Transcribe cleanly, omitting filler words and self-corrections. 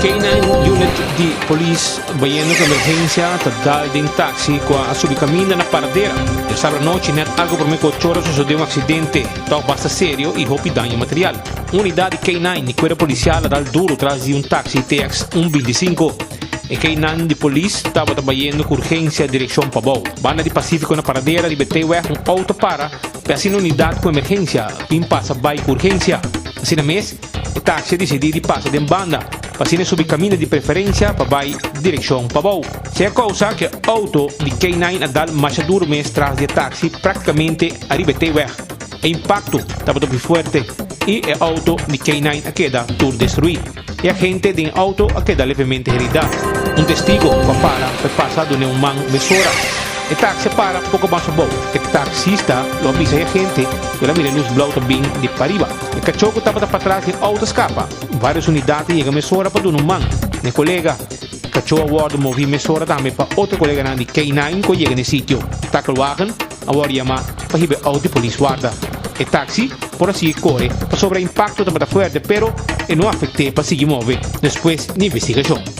K9 unit di polis bayendo ku emergensia ta dal den taxi ku a subi kaminda na Paradera. Djasabra anochi net algu promé ku ocho ora sosodé un aksidente tòg basta serio i hopi daño material. Un unidat di K9 di kuerpo polisial a dal duru tras di un taxi TX 125. E K9 di polis tabata bayendo ku urgensia direkshon pabou. Banda di Pasifiko na Paradera riba e T-weg un outo para pe asina unidat ku emergensia bin pasa bai ku urgensia. Asina mes, e taxi a disidí di pasa den banda pa asina subi kaminda di preferensia pa bai direkshon pabou. Sea kousa ku e outo di K9 a dal masha duru mes tras di e taxi praktikamente ariba e T-weg. E impakto tabata hopi fuerte i e outo di K9 a keda tur destruí. E agente den e outo a keda levemente heridá. Un testigo ku a para pa e pasa a dun'é un man mesora. E taxi a para poko mas abou. E taxista lo a bisa e agente ku el a mira e lus blou ta bin di pariba. E kachó ku tabata patras den outo a skapa. Vários unidat a yega mesora pa duna un man na e kolega. E kachó a wòrdu moví mesora tambe pa otro koleganan di K-nine ku a yega na e sitio. Takelwagen a wòrdu yamá pa hiba e outo di polis warda. E taxi por a sigui kore pasobra e impakto tabata fuerte pero e no afekt'é pa sigui move despues di investigashon.